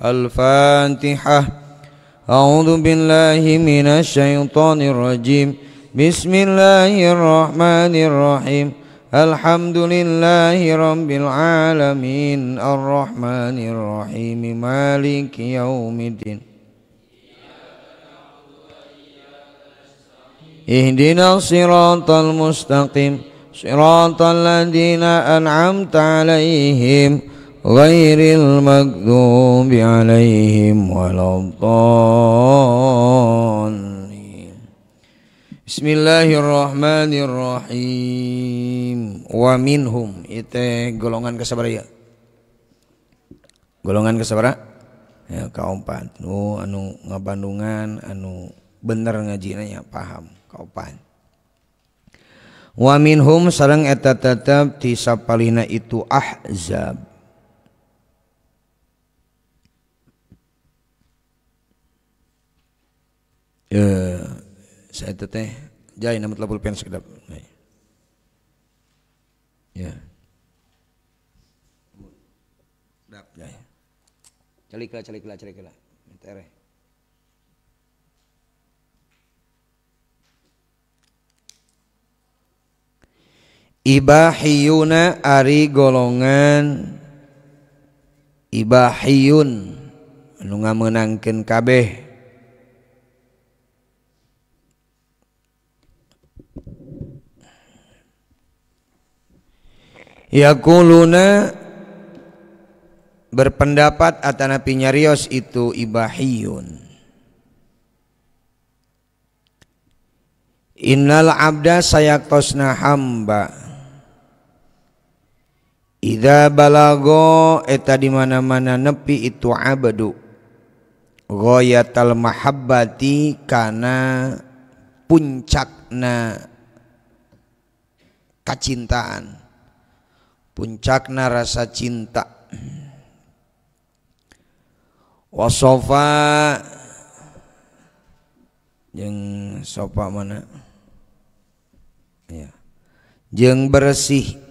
Al-Fatihah. A'udzu billahi minasy syaithanir rajim. Bismillahirrahmanirrahim. Alhamdulillahi rabbil alamin. Arrahmanir rahim. Maliki yaumiddin. Ihdinas siratal mustaqim. Siratal ladzina an'amta 'alaihim ghairil maghdubi 'alaihim waladdallin. Bismillahirrahmanirrahim. Wa minhum itu golongan kasabara ya. Golongan kasabara ya kaopat. Nu anu ngabandungan anu bener ngajina nya paham kaopat. Wa minhum sareng eta tetep ti sapalihna itu ahzab. Saya teteh jai nama telah pulpen sekedap. Ya. Dap jai. Caliklah caliklah caliklah. Tereh. Ibahiyuna ari golongan ibahiyun anu ngamenangkeun kabeh. Yaquluna berpendapat atanapi nyarios itu ibahiyun. Innal abda sayaktosna hamba idza balago eta di mana-mana nepi itu abdu ghayatal mahabbati kana puncakna kacintaan, puncakna rasa cinta. Wasofa jeung sofa mana ya, jeung bersih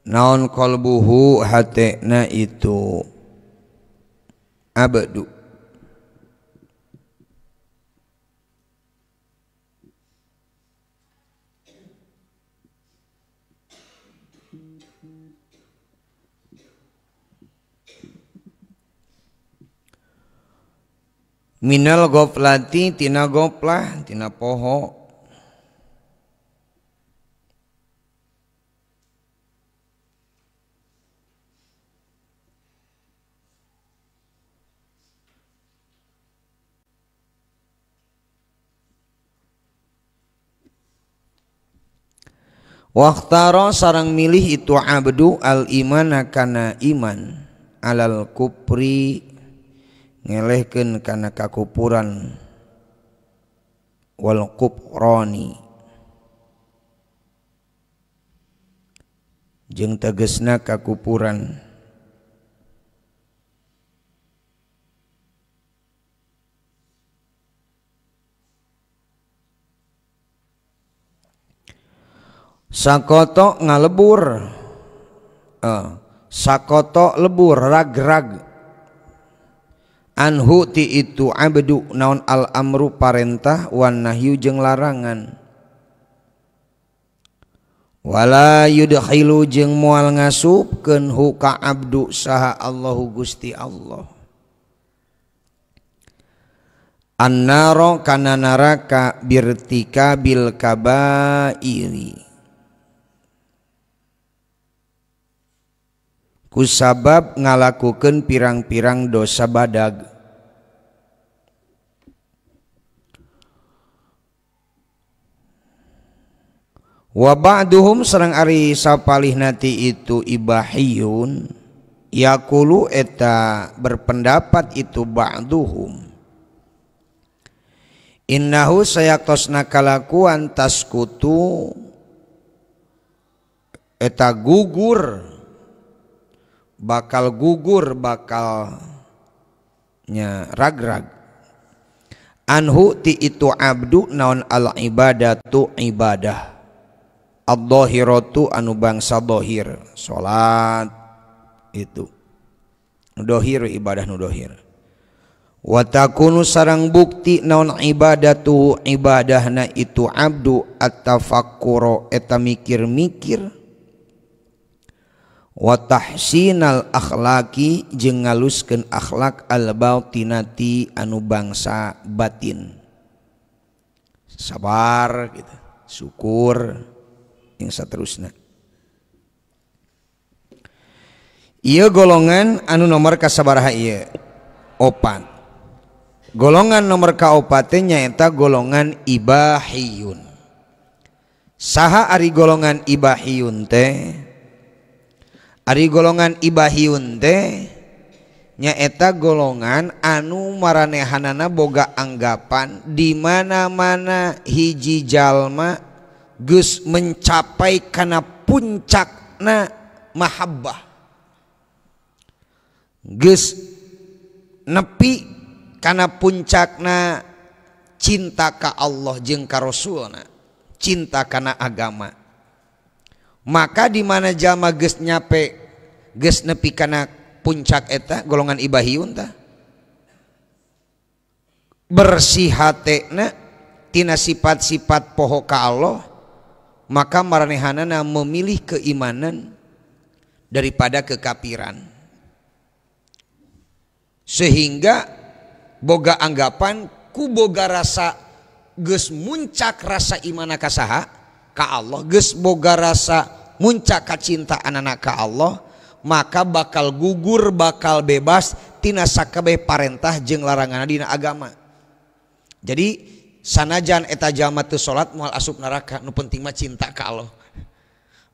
naon qalbuhu hatena itu abdu. Minal goflati tina goflah tina poho. Waktaro sarang milih itu abdu al imana kana iman alal kupri ngelehkeun kana kakupuran wal kuproni jeung tegesna kakupuran. Sakoto ngalebur, sakoto lebur rag-rag anhu ti itu abdu naon al amru parentah wan nahyu jeung larangan. Wala yudkhilu jeung moal ngasupkeun hu ka abdu saha Allahu Gusti Allah. Annaro kana neraka birtika bil kabairi kusabab ngalakukeun pirang-pirang dosa badag. Wa ba'duhum sareng ari sapalihna ti itu ibahiyun yaqulu eta berpendapat itu ba'duhum innahu sayaktosna kalakuan taskutu eta gugur, bakal gugur, bakal nya rag-rag anhu ti itu abdu naon al ibadatu ibadah ad-dhahiratu anu bangsa dhahir salat itu Nu dohir ibadah nu dohir. Wa takunu sarang bukti naon ibadatu ibadahna itu abdu at-tafakkuro eta mikir-mikir wa tahsinal akhlaki jeung ngaluskeun akhlak al-batinati anu bangsa batin, sabar gitu, syukur yang seterusna. Ieu golongan anu nomor kasabaraha ieu opat. Golongan nomor kaopat teh nyaeta golongan ibahiyun. Saha ari golongan ibahiyun teh? Ari golongan ibahiyun teh nyaeta golongan anu maranehanana boga anggapan di mana-mana hiji jalma geus mencapai kana puncakna mahabbah, geus nepi kana puncakna cinta ka Allah jeung ka Rasulna, cinta kana agama. Maka di mana jalma geus nyape geus nepi kana puncak eta golongan ibahiyun tah bersih hatena tina sifat-sifat poho ka Allah, maka maranehanana memilih keimanan daripada kekafiran, sehingga boga anggapan ku boga rasa geus muncak rasa imana ka saha ka Allah, geus boga rasa muncak kacintaanana ka Allah, maka bakal gugur bakal bebas tina sakabeh parentah jeung laranganna dina agama. Jadi sanajan eta jalma teu salat moal asup neraka, nu penting mah cinta ka Allah.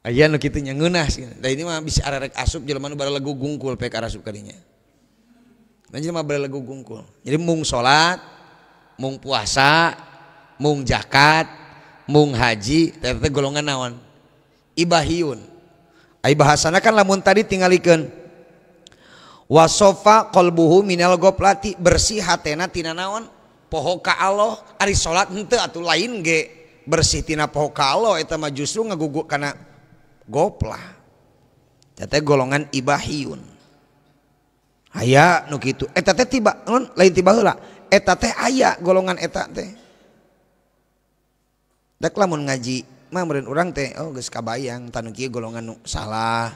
Aya nu kitu nya ngeunah sih. Da ini mah bisi arerek asup jelema nu baralegu gungkul pek arasup ka dinya. Dan jelema baralegu gungkul. Jadi mung salat, mung puasa, mung zakat, mung haji, teh teh golongan naon? Ibahiyun. Ai bahasana kan lamun tadi tingalikeun wasofa qalbuhu minal goflati, bersih hatena tina naon? Poho ka Allah. Ari salat henteu atuh lain ge bersih tina poho ka Allah, eta mah justru ngagugu kana goflah. Teh teh golongan ibahiyun. Aya nu kitu eta teh tiba naon lain tiba heula, eta teh aya golongan eta teh. Dek lamun ngaji mah meureun urang teh oh geus kabayang tanu kieu golongan nu salah,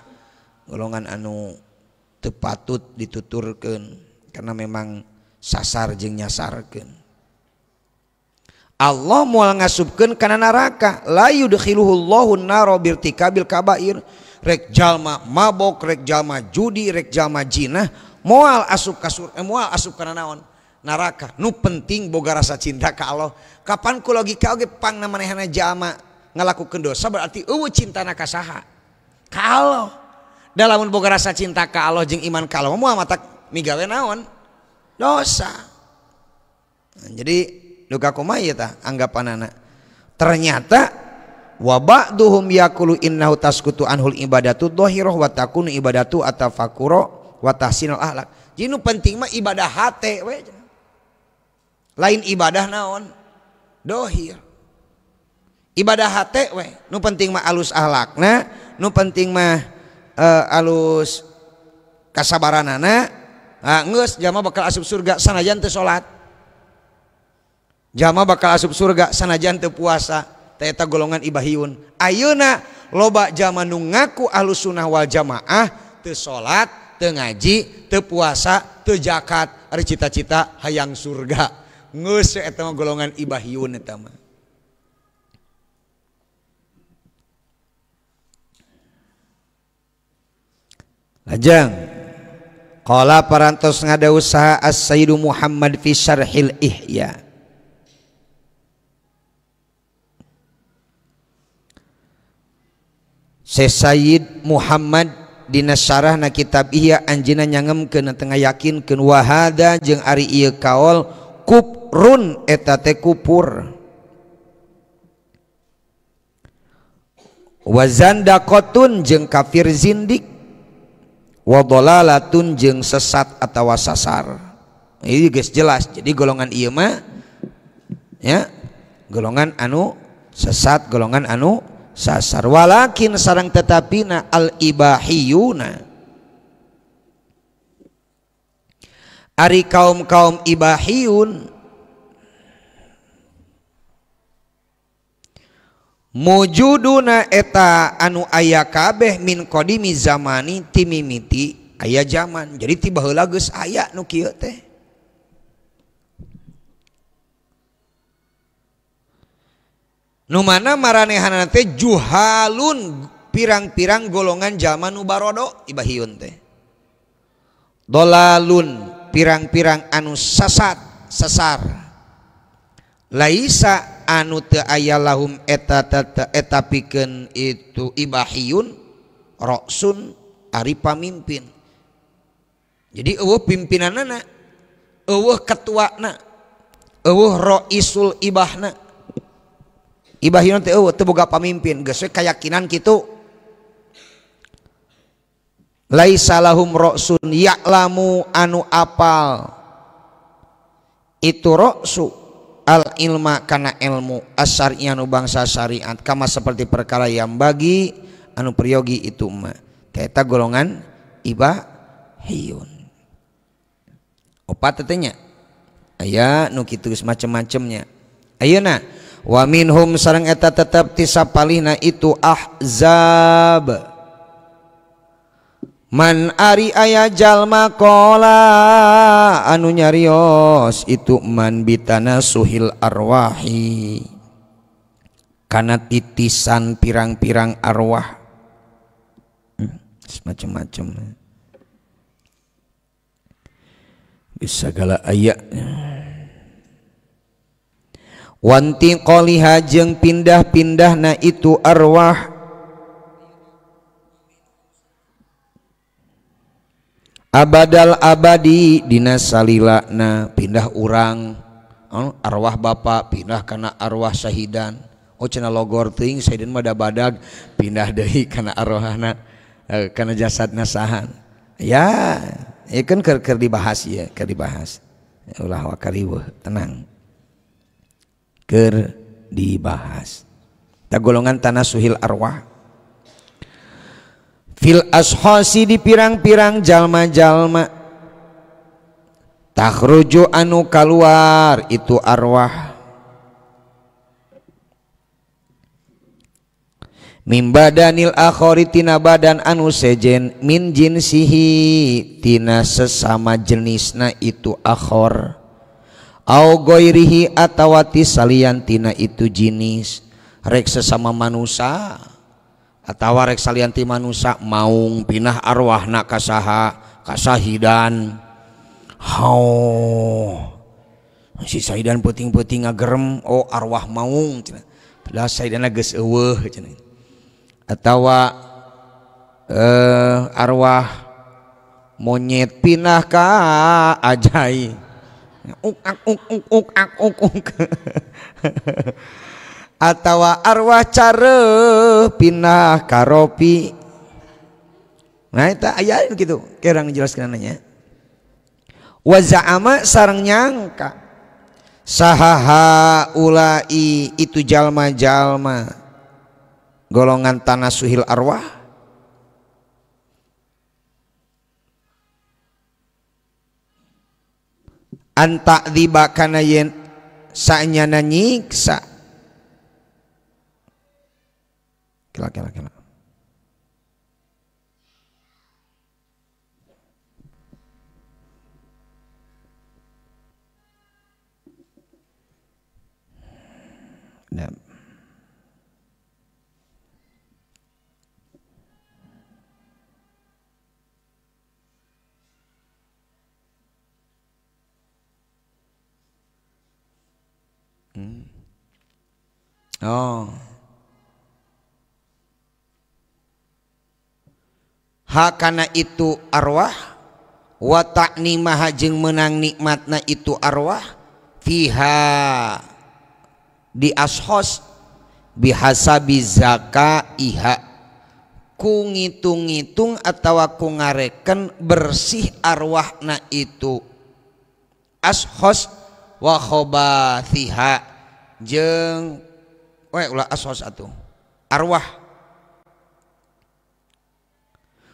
golongan anu teu patut dituturkeun karena memang sasar jeung nyasarkeun. Allah moal ngasupkeun kana neraka, la yudkhiluhullahu nara birtikabil kabair. Rek jalma mabok, rek jalma judi, rek jalma jinah, moal asup ka surga, moal asup kana naon? Neraka. Nu penting boga rasa cinta ka Allah. Kapan ku logika oge pangna manehna jalma ngalakukeun dosa berarti eueuh cintana ka saha? Ka Allah. Da lamun boga rasa cinta ka Allah jeung iman ka Allah moal matak migawe naon? Dosa. Nah, jadi duka kumaha ieu tah anggapanana. Ternyata wa ba'duhum yaqulu innahu tasqutu anhul ibadatu dhahirah wa takunu ibadatu atafakura wa tahsinul akhlak. Jadi nu penting mah ibadah hate we. Lain ibadah naon? Dohir. Ibadah hate we, nu penting mah alus akhlakna, nu penting mah alus kasabaranana, ah geus jalma bakal asup surga sanajan teu salat. Jalma bakal asup surga sanajan teu puasa. Teh eta golongan ibahiyun. Ayeuna loba jalma nu ngaku ahlus sunnah wal jamaah teu salat, teu ngaji, teu puasa, teu zakat, ari cita-cita hayang surga. Geus eta mah golongan ibahiyun eta mah. Lajeng qala parantos ngadausaha As-Sayyidu Muhammad fi Syarhil Ihya. Sayyid Muhammad dina syarahna kitab Ihya anjeunna nyangemkeun teu ngayakinkeun wa hadza jeung ari ieu kaol kufrun eta teh kupur. Wa zandaqatun jeung kafir zindik, wa dhalalatun jeung sesat atawa sasar. Ini geus jelas. Jadi golongan ieu mah ya golongan anu sesat, golongan anu sasar. Walakin sareng tetapina al ibahiyuna Ari kaum-kaum ibahiyun mujuduna eta anu aya kabeh min qadimi zamani timimiti aya zaman. Jadi ti baheula geus aya nu kieu teh. Nu mana maranehanana teh juhalun pirang-pirang golongan jalma nu barodo ibahiyun teh. Dolalun pirang-pirang anu sasat sesar. Laisa anu teu aya lahum eta eta pikeun itu ibahiyun roksun ari pamimpin. Jadi eueuh pimpinanana, eueuh ketuana, eueuh raisul ibahna. Ibahiyun teh eueuh teu boga pamimpin, geus we kayakinan kitu. Laisa lahum roksun ya'lamu anu apal itu roksu al ilma kana ilmu asyari anu bangsa syariat kama seperti perkara yang bagi anu priyogi itu ma eta golongan ibahiyun. Opat teh nya aya nu kitu geus macem-macemnya. Ayeuna wa minhum sareng eta tetep ti sapalihna itu ahzab. Man ari aya jalma kola anu nyarios itu man bitana suhil arwahi kana titisan pirang-pirang arwah. Semacam-macam bisa segala aya. Wanti qoliha jeung pindah-pindahna itu arwah abadal abadi dina salilana pindah urang arwah bapak pindah kana arwah syahidan. Oh cenah logor teuing syahidan mah da badag pindah deui kana arwahna kana jasadna sahan. Ya ieu kan keur dibahas ieu keur dibahas. Ulah wakariweuh tenang. Keur dibahas. Ta golongan tanasuhil arwah. Fil ashasi di pirang-pirang jalma-jalma takhruju anu kaluar itu arwah mim badanil akhori tina badan anu sejen min jinsihi tina sesama jenisna itu akhor au goirihi atawa ti salian tina itu jinis rek sesama manusia atawa rek salian ti manusa maung pinah arwahna kasaha kasahidan. Hao si sahidan peuting-peuting ngagerem oh arwah maung cenah padahal sahidana geus eueuh cenah. Atawa arwah monyet pinah ka ajai uk ak uk uk uk ak uk uk atawa arwah care pindah karopi. Nah eta aya kitu kerang jelaskeun nya. Wa za'ama sareng nyangka sahaha ulai itu jalma-jalma golongan tanasuhil arwah anta dziba kana yen saenyana nyiksa. Kela kela kela. Nah. Oh. Hakana itu arwah wa ta'nimaha jeung meunang nikmatna itu arwah fiha di ashos bihasabi zakaiha ku ngitung-ngitung atawa ku ngareken bersih arwahna itu ashos wa khobathiha jeung we ulah ashos atuh arwah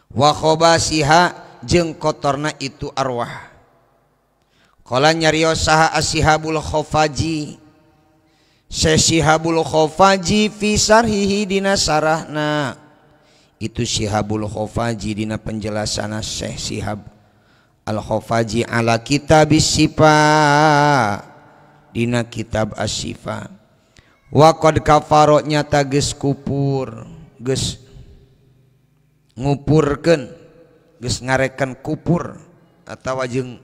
wa khobasiha jeung kotorna itu arwah. Qala nyarios saha Asyihabul Khafaji Syihabul Khafaji fi sarhihi dina sarahna itu Syihabul Khafaji dina penjelasana Syekh Syihab Al Khafaji ala kitab Syifa dina kitab Asy-Syifa wa qad kafaro nyata geus kupur geus ngupurkeun geus ngarekan kupur atawa jeung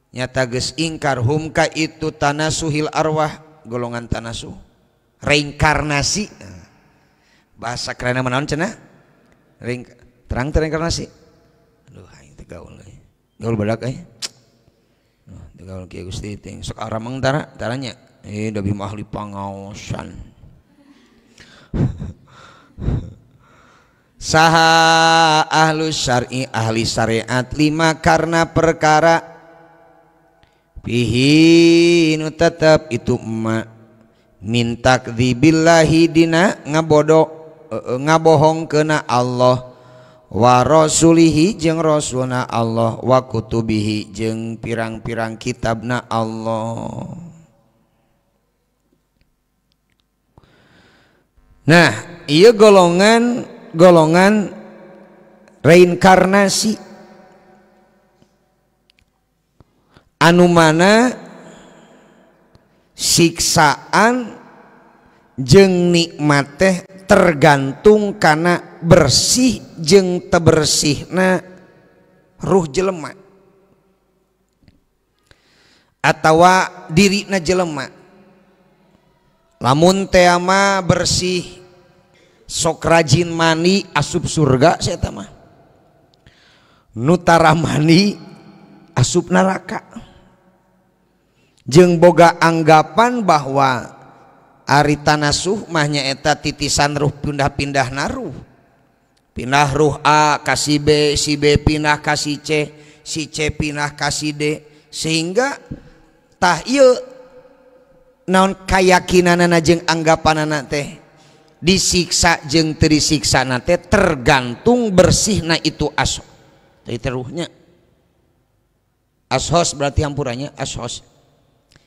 nyata geus ingkar hum ka itu tanasuhil arwah golongan tanasuh reinkarnasi bahasa kerenna manaon cenah terang reinkarnasi aduh aing teh gaul euy gaul badak euy teu gaul kieu Gusti teh sok arameng tara taranya da bima ahli pangaosan saha ahlu syar'i ahli syariat lima karena perkara fihi nu tetep itu emak min takdzibillahi dina ngabodo ngabohong kena Allah wa rasulihi jeung rasulna Allah wa kutubihi jeung pirang-pirang kitabna Allah. Nah, ieu golongan reinkarnasi anu mana siksaan jeung nikmat teh tergantung kana bersih jeung teu bersihna ruh jelema atawa dirina jelema. Lamun teh mah bersih sok rajin mani asup surga saya mah, nu tara mani asup neraka. Jeung boga anggapan bahwa ari tanasuh mah nyaeta titisan ruh pindah-pindah naruh, pindah ruh A ka si B, si B pindah ka si C, si C pindah ka si D, sehingga tah ieu naon kayakinanana jeung anggapanana teh disiksa jeung teu disiksana teh tergantung bersihna itu aso teh ruhnya. Ashos berarti hampurannya ashos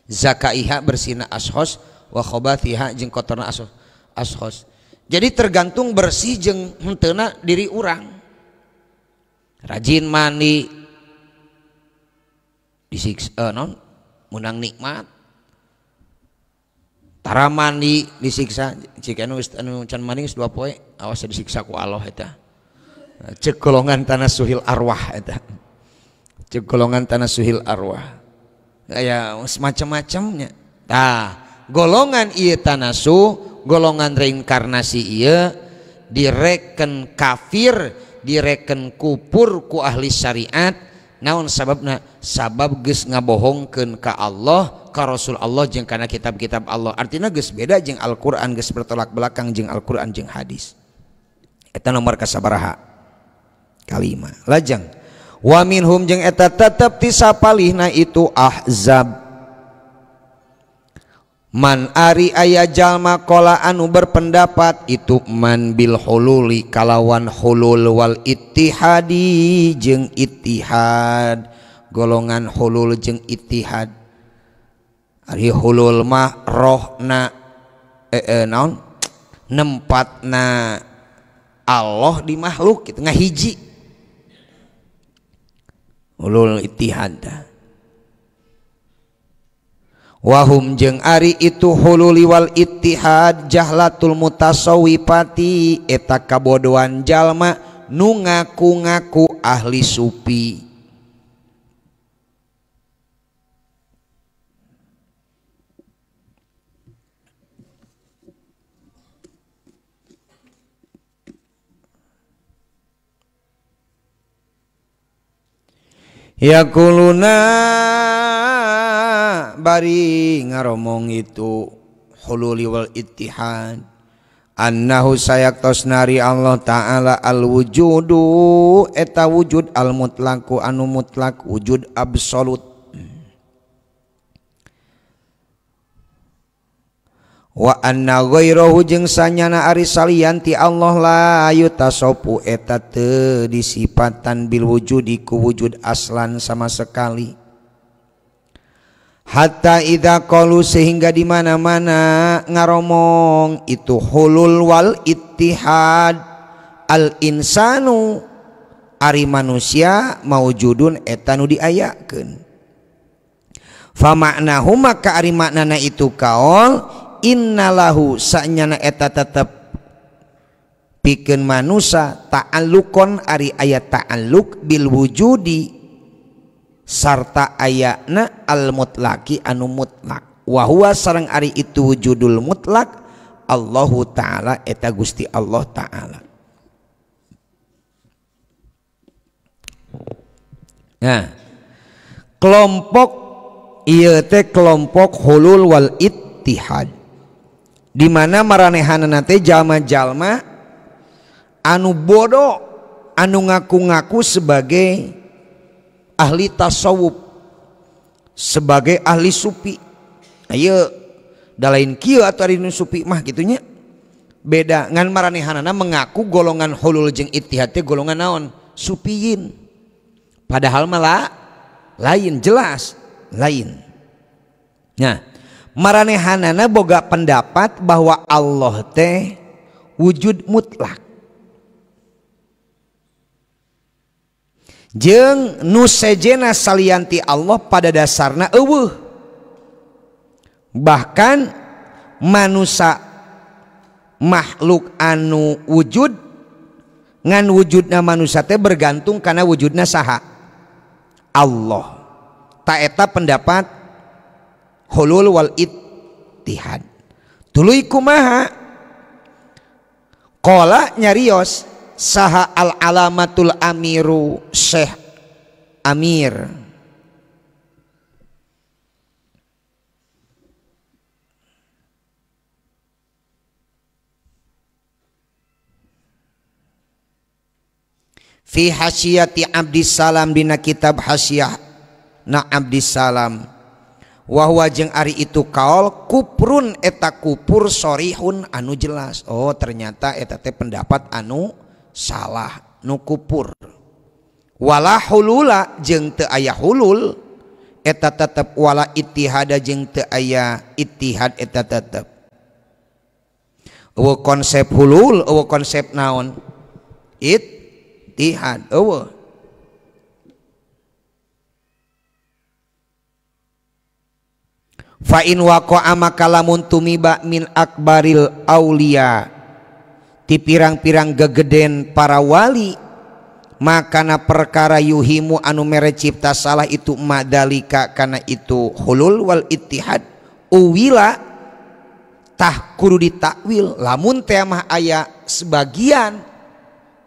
zakaiha bersihna ashos wa khobathiha jeung kotorna ashos. Jadi tergantung bersih jeung henteuna diri urang. Rajin mandi disiksa non menang nikmat, tara mandi disiksa jika anu can mandi geus 2 poe awas disiksa ku Allah eta. Cek golongan tanasuhil arwah eta, cek golongan tanasuhil arwah aya semacam-macamnya. Tah golongan ieu tanasuh, golongan reinkarnasi ieu direken kafir, direken kupur ku ahli syariat. Naon sababna? Sabab geus ngabohongkeun ka Allah, ka Rasul Allah jeung kana kitab-kitab Allah. Artinya geus beda jeung Al-Qur'an, geus bertolak belakang jeung Al-Qur'an jeung hadis. Eta nomor kasabaraha? Kalima. Lajeng wa minhum jeung eta tetep ti sapalihna itu ahzab. Man ari aya jalma qala anu berpendapat itu man bil hululi kalawan hulul wal ittihadi jeung ittihad, golongan hulul jeung ittihad. Ari hulul mah rohna naon nempatna Allah di makhluk gitu ngahiji, hulul ittihad. Wahum jeung ari itu hululi wal ittihad jahlatul mutasawwifati eta kabodohan jalma nu ngaku-ngaku ahli sufi. Yaquluna bari ngaromong itu hululi wal ittihad annahu sayaktosnari Allah ta'ala al wujudu eta wujud al mutlaku anu mutlak wujud absolut wa anna ghairahu jeung sanyana ari salian ti Allah la yutasofu eta teu disipatan bil wujudi ku wujud aslan sama sekali. Hatta idza qalu sehingga di mana-mana ngaromong itu hulul wal ittihad al insanu ari manusia maujudun eta nu diayakeun. Fa maknahu maka ari maknana itu kaol innalahu sanyana eta tetep pikeun manusa ta'alluqon ari aya ta'alluq bil wujudi sarta ayana al mutlaki anu mutlak wa huwa sareng ari itu wujudul mutlak Allahu ta'ala eta Gusti Allah ta'ala. Nah, kelompok ieu teh kelompok hulul wal ittihad di mana maranehanana teh jalma-jalma anu bodoh anu ngaku-ngaku sebagai ahli tasawuf, sebagai ahli sufi. Ayo da lain kieu atuh ari nu sufi mah kitunya. Beda ngan maranehanana mengaku golongan hulul jeung ittihad teh golongan naon? Sufiyin. Padahal malah lain, jelas lain. Nah, maranehanana boga pendapat bahwa Allah teh wujud mutlak. Jeung nu sejena salianti Allah pada dasarna eueuh. Bahkan manusia makhluk anu wujud ngan wujudna manusia teh bergantung karena wujudna saha? Allah. Ta eta pendapat hulul wal ittihad. Tuluy kumaha? Qala nyarios saha al alamatul amiru Syekh Amir fi hasyiyati Abdissalam dina kitab hasyiyah na Abdissalam wa huwa jeung ari itu kaol kuprun eta kupur sorihun anu jelas. Oh ternyata eta teh pendapat anu salah nu kupur. Wala hulula jeung teu aya hulul eta tetep, wala ittihada jeung teu aya ittihad eta tetep. Eueuh konsep hulul, eueuh konsep naon? Ittihad eueuh. Fa in waqa'a maka lamun tumiba min akbaril aulia ti pirang-pirang gegeden para wali makana perkara yuhimu anu mere cipta salah itu madalika kana itu hulul wal ittihad uwila tah kudu ditakwil. Lamun teh mah aya sebagian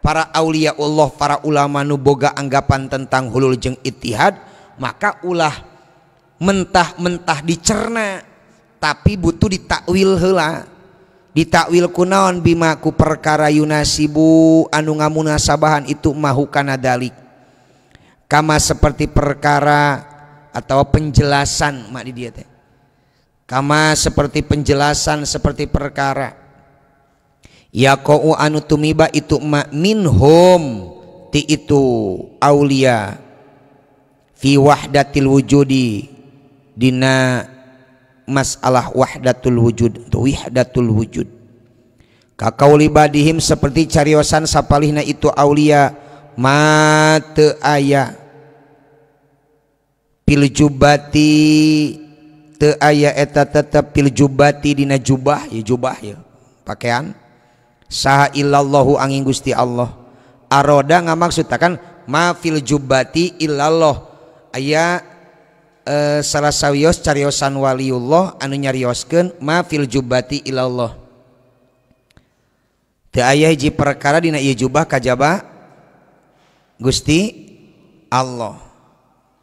para aulia Allah para ulama nu boga anggapan tentang hulul jeung ittihad maka ulah mentah-mentah dicerna tapi butuh ditakwil heula. Ditakwil kunaon bima ku perkara yunasibu anu ngamunasabahan itu mahu kana dalik kama seperti perkara atau penjelasan mak di dia teh kama seperti penjelasan seperti perkara yaqau anu tumiba itu ma minhum ti itu aulia fi wahdatil wujudi dina masalah wahdatul wujud atau wahdatul wujud kakauli badihim seperti cariosan sapalihna itu aulia ma teu aya pil jubati teu aya eta tetep pil jubati dina jubah ya jubah ya pakaian saha illallahu angin Gusti Allah aroda ngamaksud kan ma fil jubati illallah aya salah sawios cariosan waliullah anu nyarioskeun ma fil jubati ilallah teu aya hiji perkara dina ieu jubah kajaba Gusti Allah.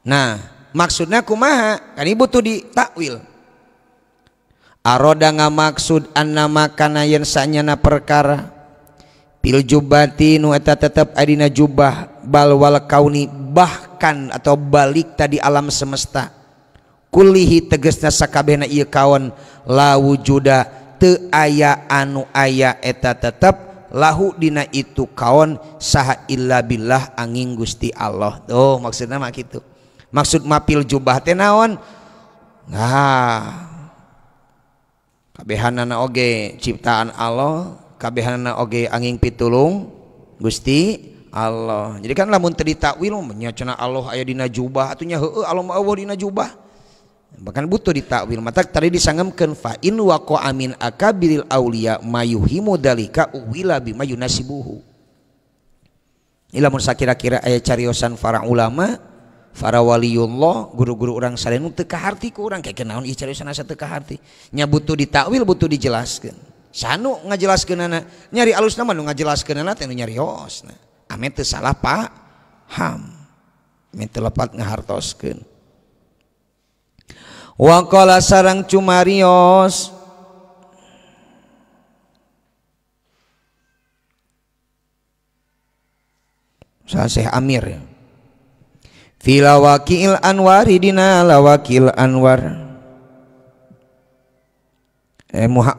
Nah maksudna kumaha kan ieu butuh ditakwil. Aroda ngamaksud annama kana yen sanyana perkara pil jubati nu eta tetep adina jubah bal wal kauni bahkan atau balik tadi alam semesta kulihi tegesna sakabehna ieu kaon la wujuda teu aya anu aya eta tetep lahu dina itu kaon saha illa billah angin Gusti Allah. Tuh maksudna mah kitu. Maksud mapil jubah teh naon? Nah, kabehanana oge ciptaan Allah, kabehanana oge angin pitulung Gusti Allah. Jadi kan lamun teu ditakwil nya cenah Allah aya dina jubah atuh nya heueuh Allah mah eueuh dina jubah. Bahkan butuh ditakwil. Mata tadi disangemkeun fa in waqa amin akabiril auliya mayuhimu dalika uwila bima yunasibuhu. Lamun sakira-kira aya cariosan para ulama, para waliyullah, guru-guru urang sadayana teu kaharti ku urang kayak naon ieu cariosan asa teu kaharti. Nya butuh ditakwil, butuh dijelaskeun. Sanu ngajelaskeunana, nyari alusna mah nu ngajelaskeunana teh nu nyariosna. Ame teu salah paham. Ame teu lepat ngahartoskeun. Wa qala sareng cumarios Syekh Amir ya. Filawakil anwari dina lawakil anwar.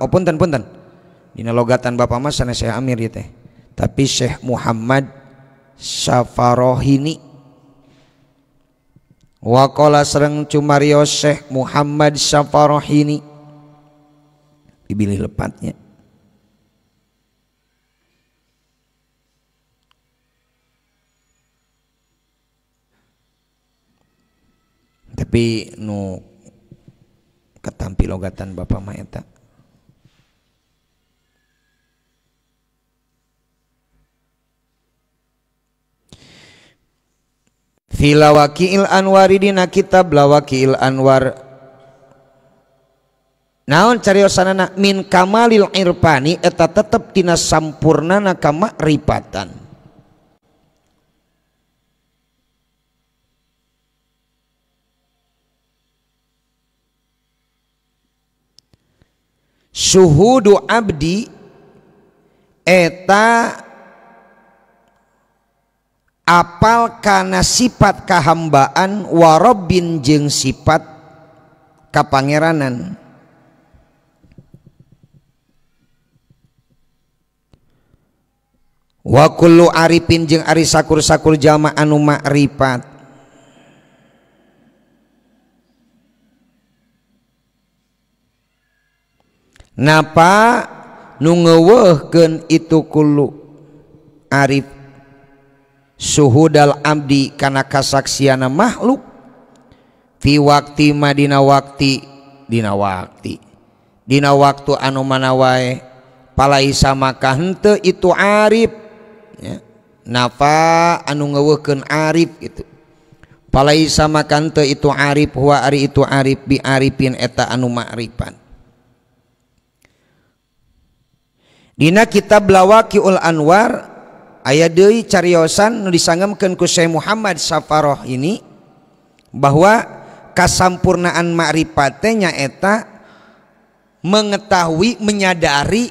Punten punten. Dina logatan bapak mas sanes Syekh Amir ieu teh. Tapi Syekh Muhammad Safarohini. Waqala sareng cumarios Syekh Muhammad Safarohini. Dibilih lepatnya. Tapi nu ketampi logatan bapak mah eta. Filawakiil anwari dina kitab lawakiil anwar. Naon cariosanana min kamalil irfani eta tetep tina sampurnana kamakrifatan. Suhudu abdi eta apal kana sifat kahambaan warobin jeung sifat kapangeranan. Wa kullu arifin jeung ari sakur-sakur jalma anu makrifat. Napa nu ngeuweuhkeun itu kullu arif suhudal abdi kana kasaksiana makhluk fi waqti madina waqti dina waqti dina waktu anu mana wae palaisa maka henteu itu arif ya. Nafa anu ngeuweuhkeun arif gitu palaisa maka henteu itu arif huwa ari itu arif bi arifin eta anu ma'rifan. Dina kitab Lawaqiul Anwar aya deui cariosan nu disangemkeun ku Syekh Muhammad Safaroh ini bahwa kasampurnaan makrifat teh nyaeta mengetahui menyadari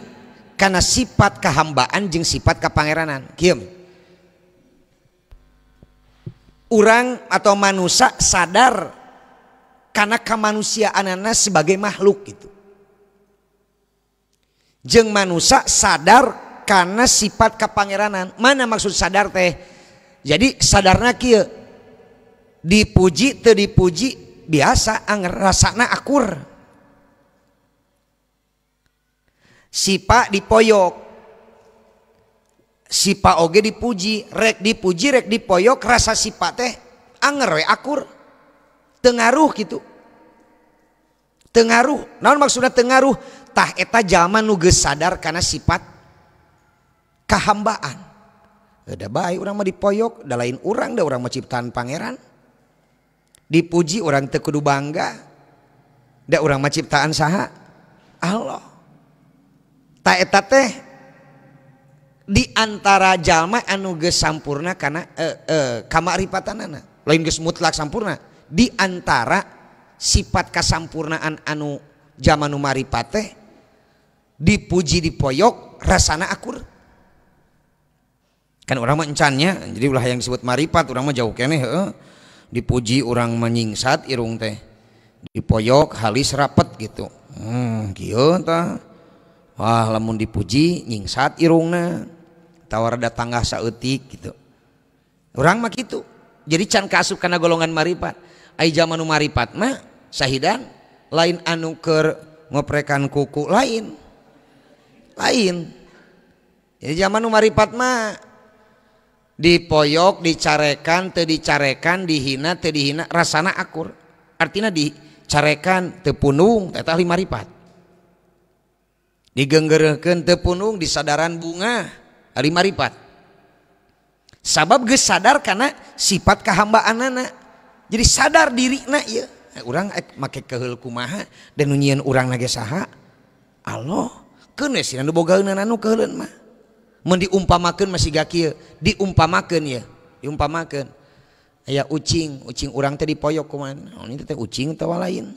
kana sifat kahambaan jeung sifat kapangeranan. Kieu urang atau manusia sadar kana kemanusiaanana sebagai makhluk gitu. Jeung manusia sadar karena sifat kepangeranan. Mana maksud sadar teh? Jadi sadarna kieu dipuji teu dipuji biasa anger rasana akur. Sipa dipoyok, sipa oge dipuji, rek dipuji rek dipoyok rasa sipa teh anger we akur. Tengaruh gitu. Tengaruh. Naon maksudna tengaruh? Tah eta jalma nu geus sadar kana sifat kahambaan. Da bae urang mah dipoyok, da lain urang da urang mah ciptaan pangeran. Dipuji urang teu kudu bangga. Da urang mah ciptaan saha? Allah. Tah eta teh di antara jalma anu geus sampurna kana kamakrifatanana. Lain geus mutlak sampurna, di antara sifat kasampurnaan anu jalma nu marifat teh dipuji dipoyok rasana akur. Kan urang mah encannya, jadi ulah yang disebut marifat urang mah jauh keneh heueuh. Dipuji urang menyingsat irung teh. Dipoyok halis rapet gitu. Kieu tah. Wah, lamun dipuji nyingsat irungna. Tawar rada tanggah saeutik gitu. Urang mah kitu. Jadi can kaasup kana golongan marifat. Ai jalma nu marifat mah sahidan Lain anu keur ngoprekan kuku lain. Lain. Ya zaman nu maripat mah dipoyok, dicarekan, teu dicarekan, dihina, teu dihina, rasana akur. Artinya dicarekan teu punung eta ahli maripat. Digenggereukeun teu punung, disadaran bunga ahli maripat. Sabab geus sadar kana sifat kahambaanana. Jadi sadar dirina ieu. Urang make keheul kumaha dan nu nyieun urang ge saha? Allah. Keun we sina nu bogaeunana nu keuheuleun mah. Mun diumpamakeun masih ga kieu, diumpamakeun ieu, diumpamakeun. Aya ucing, ucing urang teh dipoyok kumaha? Naon ieu teh ucing atawa lain?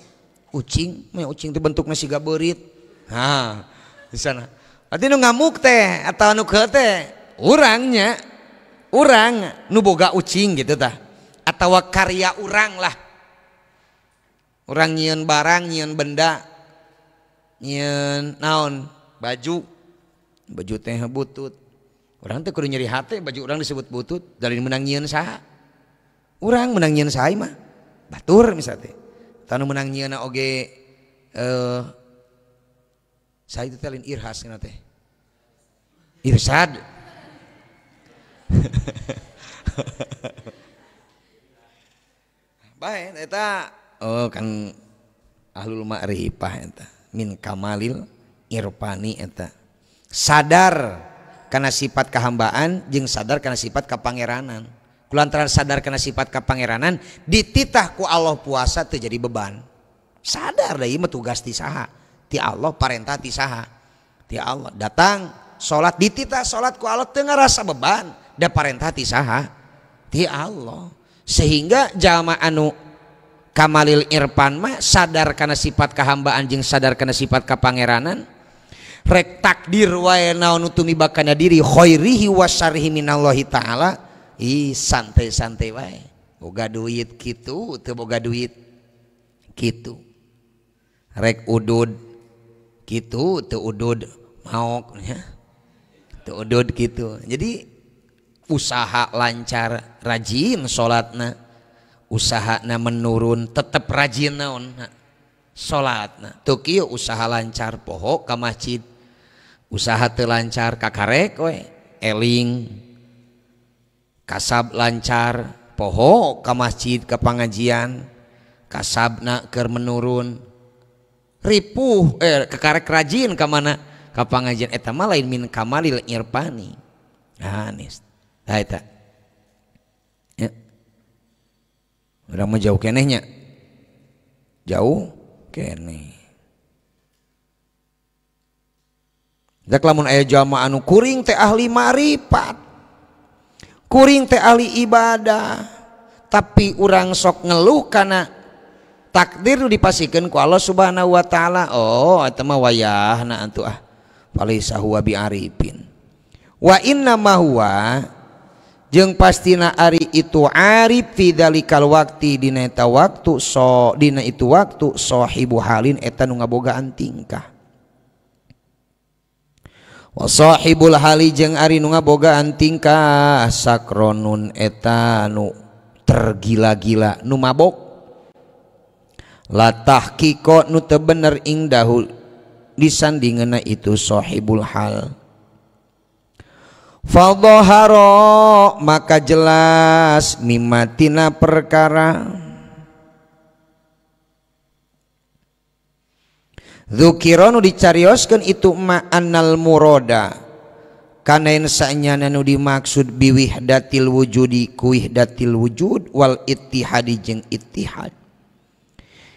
Ucing, mah ucing teh bentukna siga beurit. Ha, di sana. Berarti nu ngamuk teh atawa nu keheul teh urangnya. Urang nu boga ucing gitu tah. Atawa karya urang lah. Urang nyieun barang, nyieun benda, nyieun naon, baju. Baju teh butut. Urang teh kudu nyeri hate baju urang disebut butut, dari menang nyieun saha? Urang menang nyieun saha mah? Batur misalnya teh. Tah nu menang nyieunna oge saha itu teh lain irhas cenah teh. Irsad. Bae eta oh kan ahlul ma'rifah eta min kamalil irfani eta sadar kana sifat kehambaan jeung sadar kana sifat kapangeranan. Kulantaran sadar kana sifat kapangeranan dititah ku Allah puasa teu jadi beban. Sadar da ieu mah tugas ti saha? Ti Allah, parentah ti saha? Ti Allah. Datang salat dititah salat ku Allah teu ngarasa beban, da parentah ti saha? Ti Allah. Sehingga jalma anu kamalil irfan mah sadar kana sifat kehambaan jeung sadar kana sifat kapangeranan, rek takdir wae naon nu tumiba kana diri khairihi wa syarrihi minallahi taala, ih santai-santai wae. Boga duit kitu, teu boga duit kitu. Rek udud kitu, teu udud maok nya. Teu udud kitu. Jadi usaha lancar, rajin salatna, usahana menurun tetep rajin naon salatna. Teu kieu usaha lancar poho ka masjid, usaha teu lancar kakarek we eling, kasab lancar poho ka masjid ka pangajian, kasabna keur menurun ripuh kakarek rajin ka mana ka pangajian, eta mah lain min kamalil irfani. Anis tah eta. Ya. Urang mah jauh keneh nya. Jauh keneh. Dak lamun aya jalma anu kuring teh ahli marifat, kuring teh ahli ibadah, tapi urang sok ngeluh kana takdir nu dipasikeun ku Allah Subhanahu wa taala. Oh, eta mah wayahna antu ah. Falaisa huwa biarifin. Wa inna ma huwa jeung pastina ari itu arif fi dzalikal waqti dina eta waktu so dina itu waktu sahibu halin eta nu ngabogaan tingkah. Wa sahibul hali jeung ari nu ngabogaan tingkah sakronun eta nu tergila-gila nu mabok. La tahqiqo nu teu bener ingdahu disandingeuna itu sahibul hal. Fadhahara maka jelas mimatina perkara dzukira nu dicarioskeun itu ma annal murada kana yen saenyana nu dimaksud biwihdatil wujudi kuwihdatil wujud wal ittihadi jeung ittihad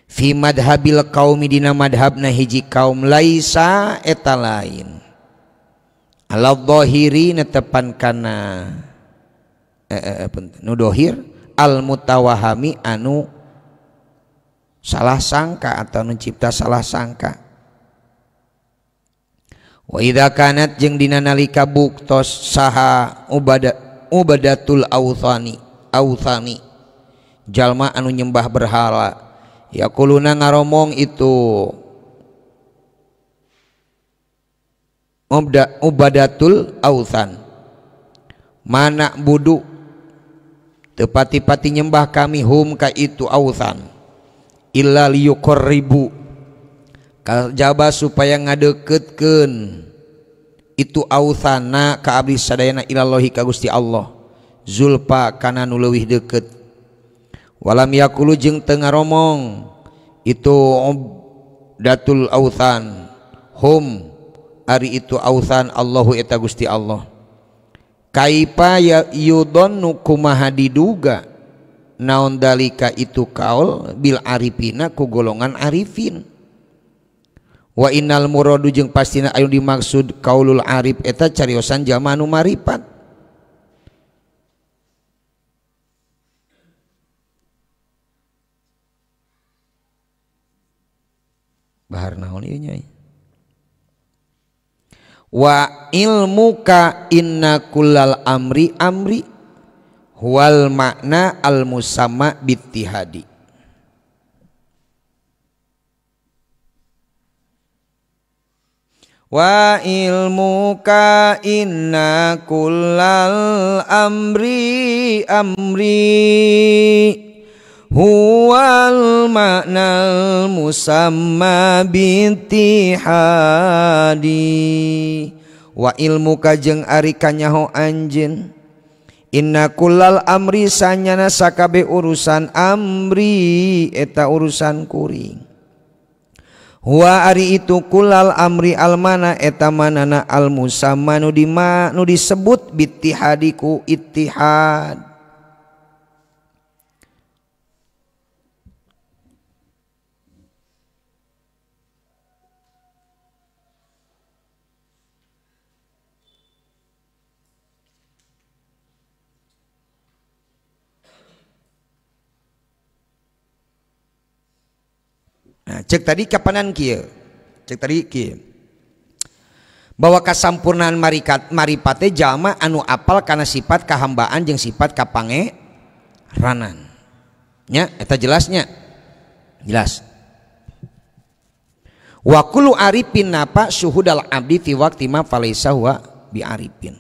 fi madhabil qaumi dina madhabna hiji kaum laisa eta lain ala dhahiri netepan kana nu dohir al mutawahami anu salah sangka atau nu cipta salah sangka. Wa idza kanat jeung dina nalika buktos saha ubadatul authani jalma anu nyembah berhala yaquluna ngaromong itu ubadatul authan mana budu tepati-pati nyembah kami hum ka itu authan illa liyuqarribu Kajaba supaya ngadeukeutkeun itu authana ka abdi sadayana ilallahi ka Gusti Allah zulfa kana nu leuwih deukeut walam yaqulu jeung teu ngaromong itu datul authan hum ari itu authan Allahu eta Gusti Allah kaipa ya yudonnu kumaha diduga naon dalika itu kaul bil arifina ku golongan arifin wa innal muradu jeung pastina anu dimaksud kaulul arif eta cariosan jalma anu maripat bahar naon ieu nya wa ilmuka inna kullal amri amri huwal makna al musamma bittihadi wa ilmuka inna kullal amri amri huwal maknal musamma bittihadi wa ilmuka jeung ari kanyaho anjeun inna kullal amri sanyana sakabe urusan amri eta urusan kuring huwa ari itu kulal amri almana eta manana al musamma nu nu disebut bittihadiku ittihad. Nah, cek tadi kapanan kieu. Cek tadi kieu. Bahwa kasampurnaan maripate jalma anu apal kana sifat kahambaan jeung sifat kapangeranan. Nya eta jelasnya. Jelas. Wa kullu arifin napa syuhudal abdi fi waqti ma falaisa huwa bi arifin.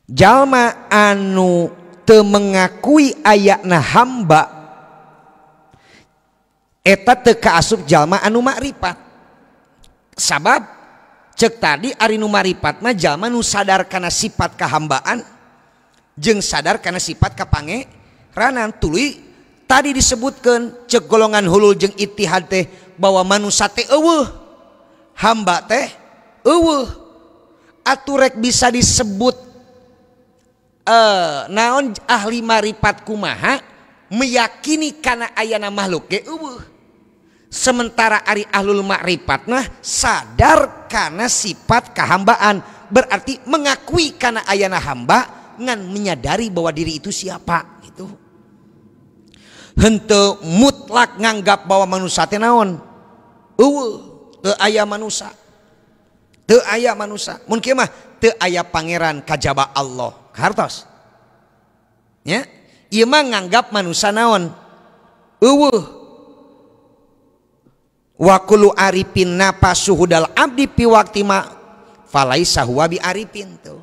Jalma anu teu mengakui ayana hamba eta teu kaasup jalma anu makrifat. Sabab cek tadi ari nu maripat mah jalma nu sadar kana sifat kahambaan jeung sadar kana sifat kapangeranan. Tuluy tadi disebutkeun cek golongan hulul jeung ittihad teh bahwa manusa teh eueuh, hamba teh eueuh. Atuh rek bisa disebut naon ahli maripat kumaha meyakini kana ayana makhluk ge eueuh. Sementara ari ahlul makrifat nah sadar karena sifat kehambaan, berarti mengakui karena ayana hamba ngan menyadari bahwa diri itu siapa gitu. Henteu mutlak nganggap bahwa manusia teh naon eueuh, teu aya manusa, teu aya manusa. Mun kieu mah teu aya pangeran kajaba Allah hartos nya. Ieu mah nganggap manusa naon eueuh. Wa kullu arifin napa suhudal abdi pi waqti ma falaisa huwa bi arifin tuh.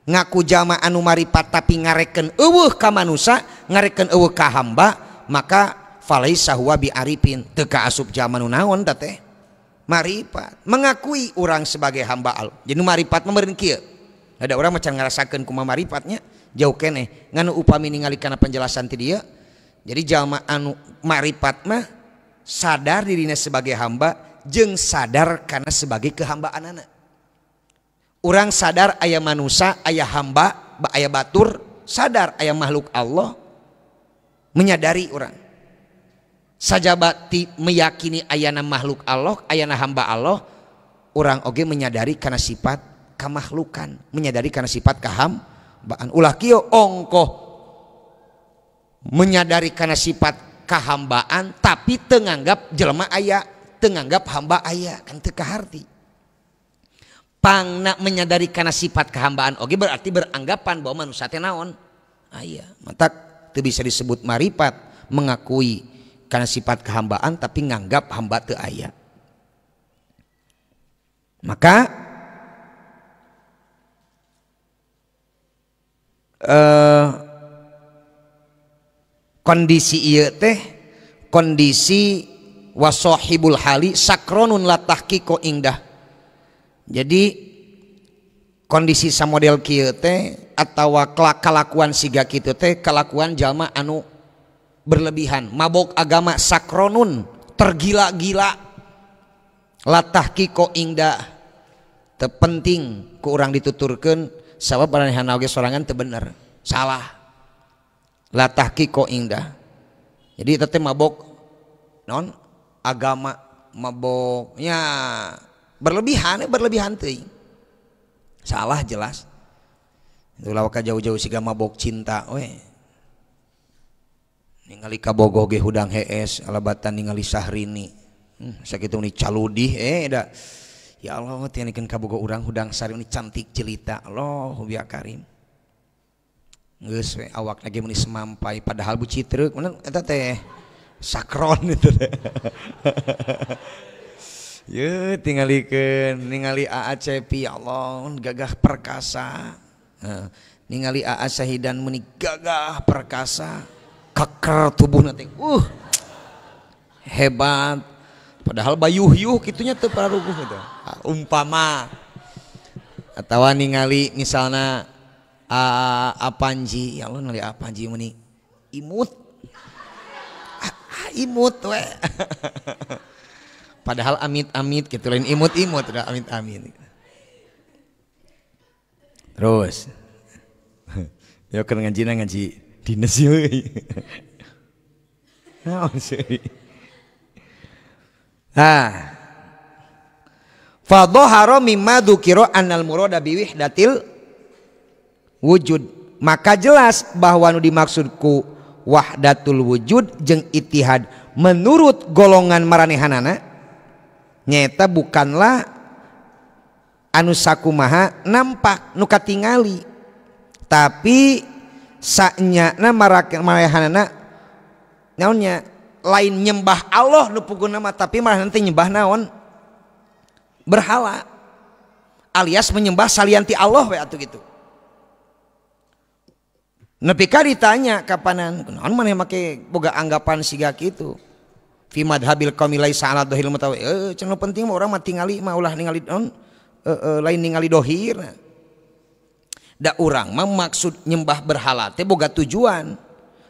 Ngaku jalma anu maripat tapi ngareken eueuh ka manusa, ngareken eueuh ka hamba, maka falaisa huwa bi arifin, teu kaasup jalma nu naon ta teh maripat. Mengakui urang sebagai hamba Allah. Jadi maripat mah meureun kieu. Ada orang macan ngarasakeun kumaha maripatnya jauh keneh ngan upami ningali kana penjelasan ti dieu. Jadi jalma anu maripat mah sadar dirinya sebagai hamba jeung sadar karena sebagai kehambaanana. Urang sadar aya manusa, aya hamba, aya batur, sadar aya makhluk Allah, menyadari urang. Sajabati meyakini ayana makhluk Allah, ayana hamba Allah, urang oge menyadari karena sifat kamakhlukan, menyadari karena sifat kahambaan. Ulah kieu ongkoh menyadari karena sifat kahambaan tapi teu nganggap jelema aya, teu nganggap hamba aya, kan teu kaharti. Pangna menyadari karena sifat kehambaan oge berarti beranggapan bahwa manusia teh naon aya. Matak teu bisa disebut maripat mengakui karena sifat kehambaan tapi nganggap hamba teu aya. Maka kondisi ieu teh kondisi wasohibul hali sakronun la tahqiqo ingdah. Jadi kondisi samodel kieu teh atawa kalakuan siga kitu teh kalakuan jalma anu berlebihan, mabok agama, sakronun tergila-gila, la tahqiqo ingdah. Teu penting ku urang dituturkeun sabab maranehna oge sorangan teu bener, salah. La tahqiqo ingdah. Jadi eta teh mabok non agama, maboknya berlebihan, berlebihan teuing. Salah jelas. Ulah waka jauh-jauh siga mabok cinta we. Ningali kabogoh ge hudang hees alabatan ningali Sahrini. Sakitu ni caludih da. Ya Allah tingalikeun kabogoh urang hudang sari ni cantik jelita. Allahu ya karim. Geus we awakna ge meuni semampai padahal bu citreuk eta teh sakron itu teh. Ye tingalikeun ningali Aa Cepi ya Allah gagah perkasa. Ningali Aa Syahidan meuni gagah perkasa, keker tubuhna teh. Hebat. Padahal bayuh-yuh kitunya teu pararuguh teh. Umpama atawa ningali misalna Aa Panji, ya Allah ningali Aa Panji meuni imut. Imut we. Padahal amit-amit gitu, lain imut-imut udah amit-amit. Terus ya keur ngaji ngaji dinas euy. Naon sih? Ah. Fadhahara mimma dzukira annal murada biwihdatil wujud. Maka jelas bahwa nu dimaksud ku wahdatul wujud jeung ittihad menurut golongan maranehanana nyata bukanlah anu sakumaha nampak nu katingali, tapi sanyana maranehanana naonnya lain nyembah Allah nu puguna mah, tapi malah nanti nyembah naon berhala alias menyembah salianti Allah we atuh gitu. Nepi ka ditanya kapanan naon maneh make boga anggapan siga kitu fi madhabil qaumi laisa ala dhahil mutawi. Cenah penting mah urang mah tingali mah ulah ningali naon lain ningali dohir. Da urang mah maksud nyembah berhala teh boga tujuan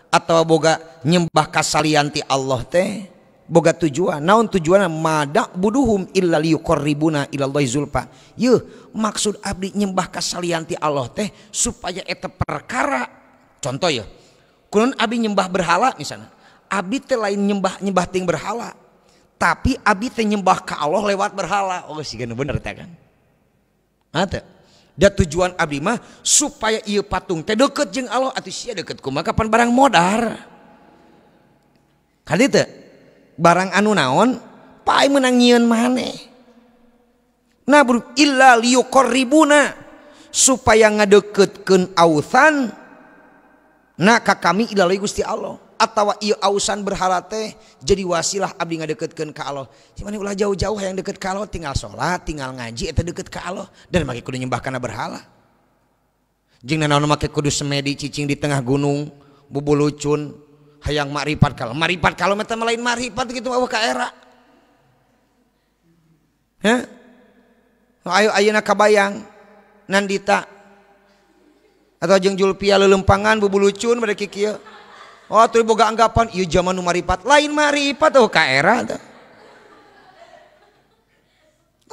atau boga nyembah kasalianti Allah teh boga tujuan. Naon tujuanna? Madak buduhum illa liyuqarribuna ilallahi zulfa. Yeuh maksud abdi nyembah kasalianti Allah teh supaya eta perkara. Contoh ya, kunaon abdi nyembah berhala misalnya, abdi teh lain nyembah ting berhala, tapi abdi teh nyembah ka Allah lewat berhala. Oh sih bener teh kan? Teh. Da tujuan abdi mah supaya ieu patung teh deket jeung Allah atuh sia deket kumaha kapan barang modar. Kali teh barang anu naon pae meunang nyieun maneh. Nah bro, illa liyuqarribuna supaya ngadeketkeun authan nah ka kami ilalai Gusti Allah atawa ieu ausan berhala teh jadi wasilah abdi ngadeketkeun ka Allah. Si maneh ulah jauh-jauh hayang deket ka Allah, tinggal salat, tinggal ngaji eta deket ka Allah dan make kudu nyembah kana berhala. Jeung nanaon make kudu semedi cicing di tengah gunung, bubulucun hayang makrifat ka Allah. Makrifat ka Allah mah teh lain makrifat kitu mah ka era. Hah? Ayo ayeuna kabayang Nandita atau jeung Julpia lelempangan bubulucun bade kieu. Oh tuh boga anggapan ieu zaman nu maripat, lain maripat oh ka era teh.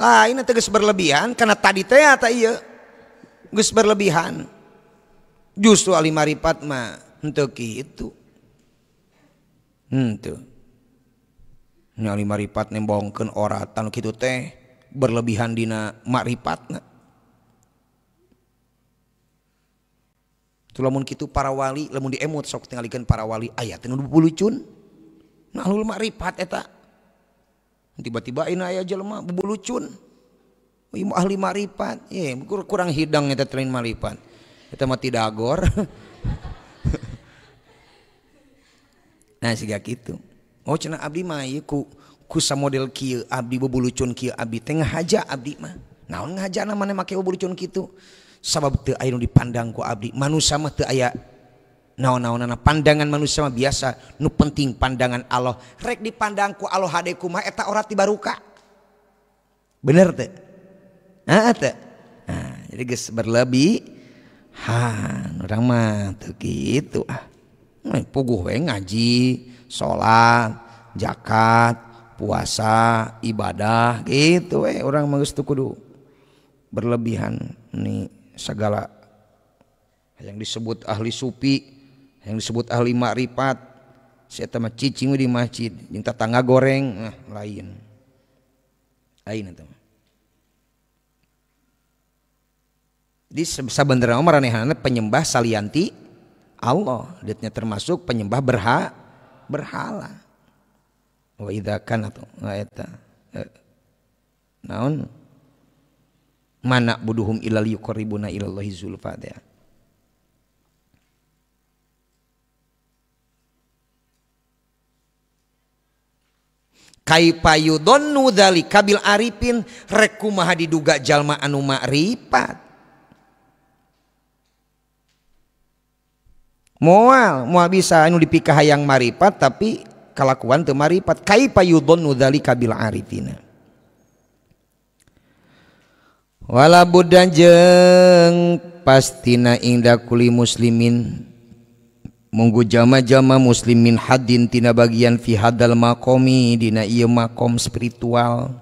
Lain teh geus berlebihan karena tadi teh eta ieu geus berlebihan. Justru ahli maripat mah henteu kitu. Henteu. Nya ahli maripat nembongkeun oratan kitu teh berlebihan dina makripatna. Lamun kitu para wali lamun diemut sok tingalikeun para wali aya teh nu bubulucun. Nah ahlul makrifat eta. Tiba-tiba ayeuna aya jelema bubulucun. Ieu ahli makrifat. Ye kurang hidang eta teh lain makrifat. Eta mah tidagor. Nah siga kitu. Oh cenah abdi mah ieu ku samodel kieu abdi bubulucun kieu abdi teh ngahaja abdi mah. Naon ngahajana maneh make bubulucun kitu? Sabab teu aya nu dipandang ku abdi, manusa mah teu aya Naon-naonana pandangan manusia mah biasa, nu penting pandangan Allah. Rek dipandang ku Allah hade kumaha eta ora tibaruka. Bener teu? Heeh teu? Nah, jadi geus berlebihan urang mah teu kitu ah. Puguh we ngaji, salat, zakat, puasa, ibadah gitu we urang mah geus teu kudu berlebihan nih segala yang disebut ahli sufi, yang disebut ahli makrifat, si eta mah cicing di masjid jeung tetangga goreng, nah, lain. Lain eta mah. Di sabenerna mah maranehna penyembah salianti Allah, dietnya termasuk penyembah berhala. Wa idza kana eta naon mana buduhum ilal yuqarribuna ilallahi zulfa teh. Kaifa yudhannu dzalika bil arifin, rek kumaha diduga jalma anu makrifat. Moal moal bisa anu dipikahayang marifat tapi kalakuan teu marifat. Kaifa yudhannu dzalika bil arifina. Wala budda jeung pastina inda kuli muslimin munggu jama-jama muslimin hadin tina bagian fi hadal maqami dina ieu makom spiritual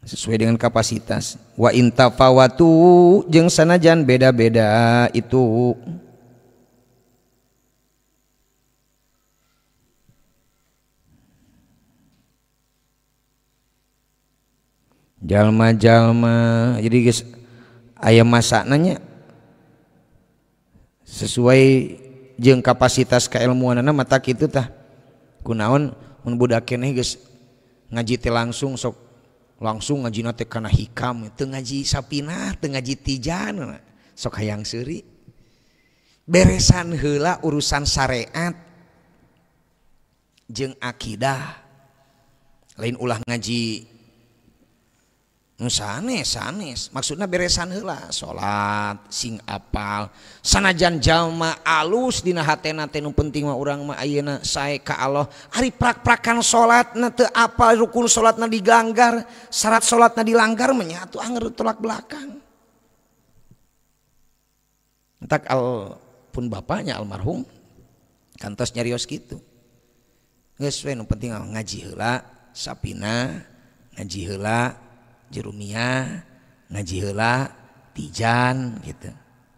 sesuai dengan kapasitas. Wa intafawatu jeung sanajan beda-beda itu jalma-jalma. Jadi geus aya masana nya sesuai jeung kapasitas keilmuanana mata kitu tah. Kunaon mun budak keneh geus ngaji teh langsung sok langsung ngajina teh kana hikam, teu ngaji sapinah, teu ngaji tijan, sok hayang seuri. Beresan heula urusan syariat jeung akidah. Lain ulah ngaji nu sanes sanes, maksudna beresan heula salat sing apal sanajan jalma alus dina hatena teh nu penting mah urang mah ayeuna sae ka Allah. Ari prak-prakan salatna teu apal, rukun salatna dilanggar, syarat salatna dilanggar mah atuh anger tolak belakang. Entak al pun bapaknya almarhum kantos nyarios kitu. Geus we nu penting ngaji heula sapina, ngaji heula Jerumia, ngaji heula tijan gitu.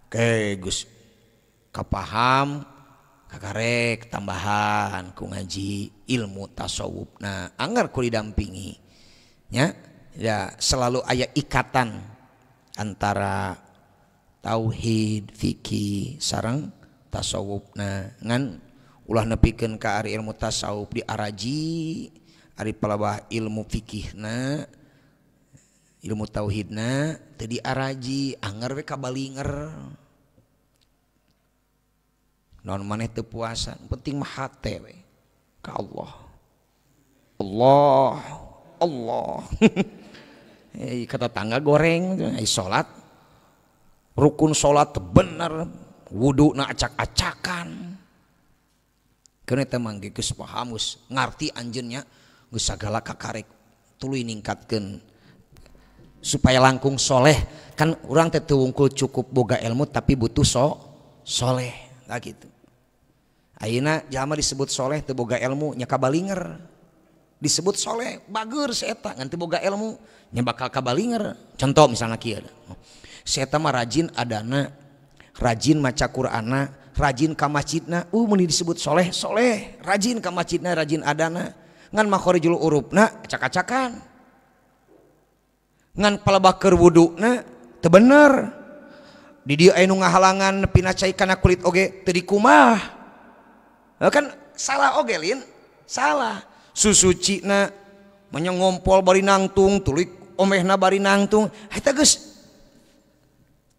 Oke Gus kapaham kakarek tambahan ku ngaji ilmu tasawufna anggar ku didampingi nya ya, selalu aya ikatan antara tauhid fikih sareng tasawufna. Ngan ulah nepikeun ka ari ilmu tasawuf diaraji ari palabah ilmu fikihna ilmu tauhidna teu diaraji anger we kabalinger. Naon maneh teu puasa, penting mah hate we ka Allah. Allah, Allah. Kata tangga goreng, salat rukun salat bener, wuduna acak-acakan. Keun eta mah geus paham geus ngarti anjeun nya geus sagala kakarek tuluy ningkatkeun supaya langkung soleh. Kan orang teh teu wungkul cukup boga ilmu tapi butuh soleh lah gitu. Ayeuna jalma disebut soleh teu boga ilmu nya kabalinger. Disebut soleh bager si eta ngan teu boga ilmu nya bakal kabalinger. Contoh misalnya kieu, si eta mah rajin adana, rajin maca Qur'anna, rajin ka masjidna. Mun disebut soleh soleh, rajin ka masjidna, rajin adana, ngan makhorijul urupna acak-acakan. Ngan palebah keur wuduna teu bener. Di dieu aya nu ngahalangan pina cai kana kulit oge teu dikumah. Kan salah oge lin, salah. Susucina manya ngompol bari nangtung, tuluy omehna bari nangtung. Eta geus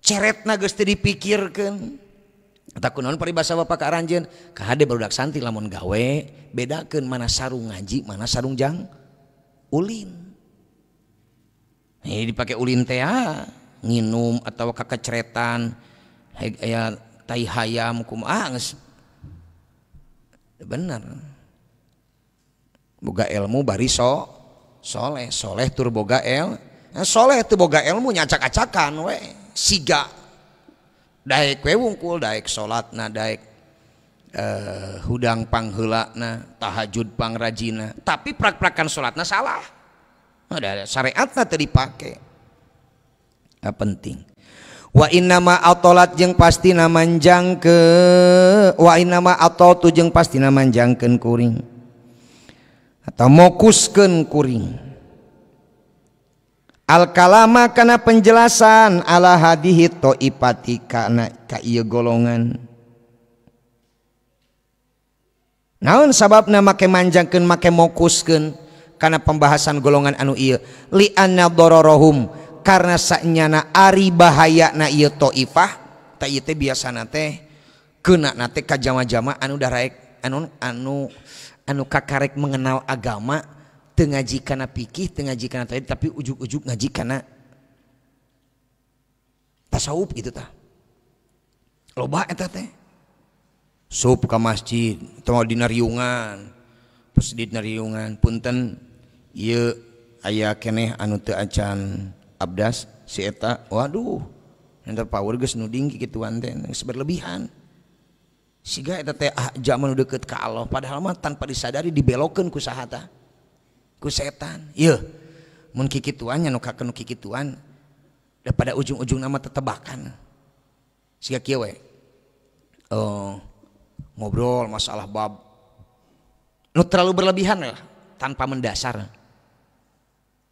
ceretna geus teu dipikirkeun. Eta kunaon paribasa bapak ka aranjeun? Kahade barudak santri lamun gawe bedakeun mana sarung ngaji, mana sarung jang ulin. Ini dipakai ulin teh nginum atau kakeceretan aya Tai hayam kumaha geus bener. Boga ilmu bari soleh, soleh tur boga soleh teu boga ilmu nyacak-acakan we, siga daek we wungkul, daek salatna, daek hudang pangheulana, tahajud pangrajina, tapi prak-prakan salatna salah. Ada syariatna teu dipake. Nah, penting. Wa innama atolat jeung pastina manjangkeun, wa innama atatu jeung pastina manjangkeun kuring atau mokuskeun kuring al kalama kana penjelasan ala hadihi taifati kana ka ieu golongan. Naon sababna make manjangkeun make mokuskeun kana pembahasan golongan anu ieu, li anna dararahum karena sanyana ari bahayana ieu taifah ta ieu teh biasana teh keuna na teh ka jama-jama anu daraek anu kakarek mengenal agama teu ngaji kana fikih teu ngaji kana tauhid tapi ujug-ujug ngaji kana tasawuf gitu tah. Loba eta teh sup ka masjid atau dina riungan, pas dina riungan punten ieu aya keneh anu teu acan abdas si eta, waduh enter power geus nuding kikituan teh geus berlebihan. Siga eta teh zaman deukeut ka Allah padahal mah tanpa disadari dibelokeun ku saha tah? Ku setan. Yeuh mun kikituan nya nu kakenu kikituan da pada ujung-ujungna mah tetebakan. Siga kieu we. Ngobrol masalah bab nu terlalu berlebihan lah tanpa mendasar.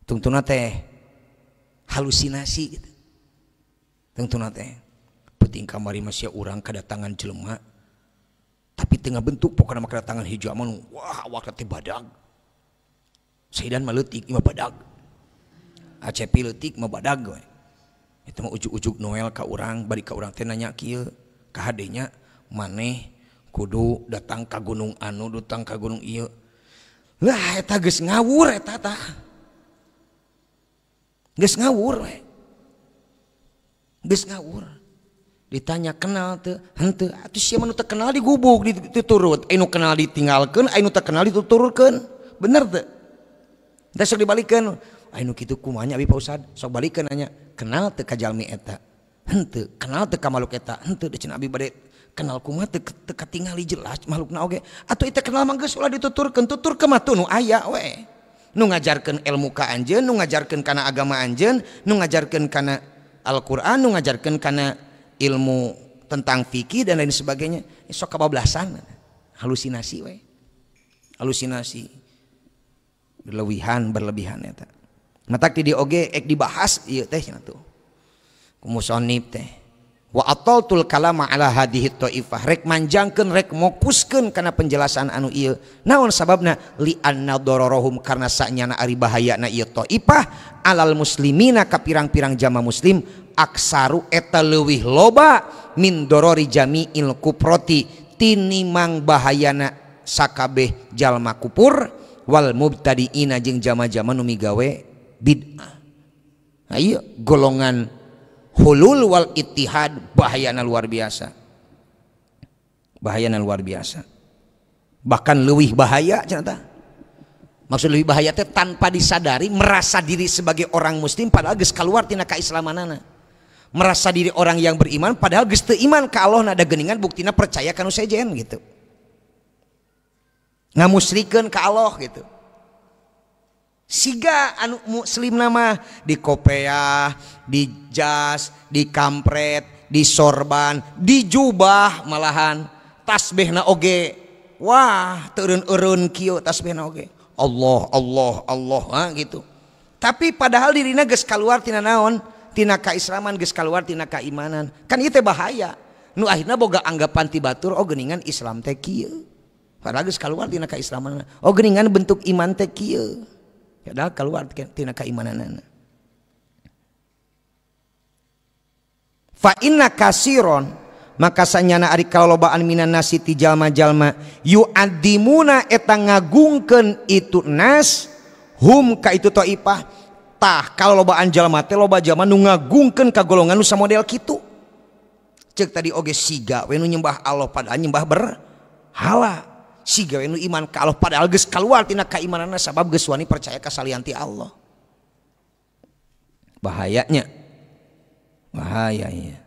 Tungtuna teh halusinasi gitu. Tungtuna teh penting kamari masih urang kedatangan jelema tapi tengah bentuk pokokna mah kedatangan hijau anu wah awak teh badag. Saidan mah leutik mah badag. Acepi leutik mah badag we. Eta mah ujug-ujug Noel ka urang bari ka urang teh nanya kieu ka hadenya maneh kudu datang ka gunung anu datang ka gunung ieu. Lah eta geus ngawur eta tah. Geus ngawur we. Geus ngawur. Ditanya kenal teu henteu atuh sia mah nu teu kenal digubuk diturut, anu kenal ditinggalkeun, anu teu kenal dituturkeun. Bener teu? Teh sok dibalikeun, anu kitu kumaha nya abi Pak Ustad? Sok balikeun nanya, kenal teu ka jalmi eta? Henteu, kenal teu ka makhluk eta? Henteu, da cenah abi bade kenal kumaha teu katingali jelas makhlukna oge. Atuh ieu kenal mah geus ulah dituturkeun, tuturkeun mah tuh nu aya we. Nu ngajarkeun ilmu ka anjeun, nu ngajarkeun kana agama anjeun, nu ngajarkeun kana Al-Qur'an, nu ngajarkeun kana ilmu tentang fikih dan lain sebagainya. Sok kabablasan, halusinasi we. Halusinasi. Berlebihan, berlebihan eta. Matak di oge ek dibahas ieu teh cenah tuh. Ku musonib teh. Wa ataltul kalama ala hadhihi taifah, rek manjangkeun rek mokuskeun kana penjelasan anu ieu. Naon sababna? Li anna dararahum karena sanyana ari bahayana ieu taifah alal muslimina ka pirang-pirang jama muslim aksaru eta leuwih loba min dorori jami'il kuproti tinimang bahayana sakabeh jalma kupur wal mubtadiina jeung jama-jama nu migawe bid'ah. Nah ieu golongan hulul wal ittihad bahayana luar biasa. Bahayana luar biasa. Bahkan leuwih bahaya cenah tah. Maksud leuwih bahaya teh tanpa disadari merasa diri sebagai orang muslim padahal geus kaluar tina kaislamanana. Merasa diri orang yang beriman padahal geus teu iman ka Allah, nada geuningan buktina percaya ka nu sejen gitu. Ngamusrikeun ka Allah gitu. Siga anu muslim nama di kopeah, di jas, di kampret, di sorban, di jubah malahan tasbihna oge. Wah, teu eureun-eureun kieu tasbihna oge. Allah, Allah, Allah, ha, gitu. Tapi padahal dirina geus kaluar tina naon? Tina kaislaman, geus kaluar tina kaimanan. Kan ieu teh bahaya. Nu akhirna boga anggapan ti batur, oh geuningan Islam teh kieu. Padahal geus kaluar tina kaislaman. Oh geuningan bentuk iman teh kieu. Padahal keluar tina keimananana. Fa inna kasiron maka sanyana ari kalolobaan minan nasi ti jalma-jalma yu'addimuna eta ngagungkeun itu nas hum ka itu taifah. Tah kalolobaan jalma teh loba jalma nu ngagungkeun ka golongan nu samodel kitu. Cek tadi oge siga we nu nyembah Allah padahal nyembah berhala. Siga we nu iman ka Allah padahal geus kaluar tina kaimananna sabab geus wani percaya ka salian ti Allah. Bahayanya. Bahayanya.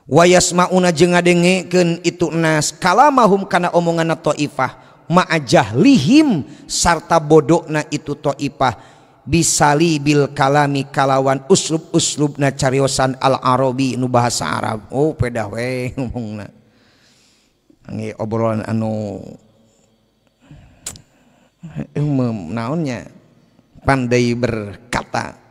Wa yasmauna jeung ngadengekeun itu nas kalamahum kana omonganna taifah ma'ajahlihim sarta bodokna itu taifah bisali bil kalami kalawan uslub-uslubna cariosan al-arabi nu bahasa Arab. Oh pedah we ngomongna. Nge obrolan anu naonnya pandai berkata.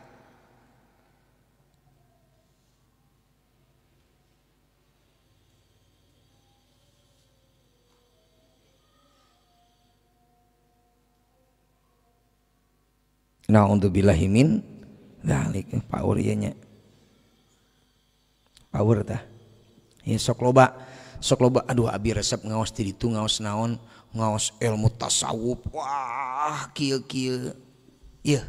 Na'udzubillahi min dzalik. Paur ieu nya. Paur tah. Ya sok loba aduh abi resep ngaos ti ditu ngaos naon, ngaos ilmu tasawuf. Wah, kieu-kieu. Yeuh,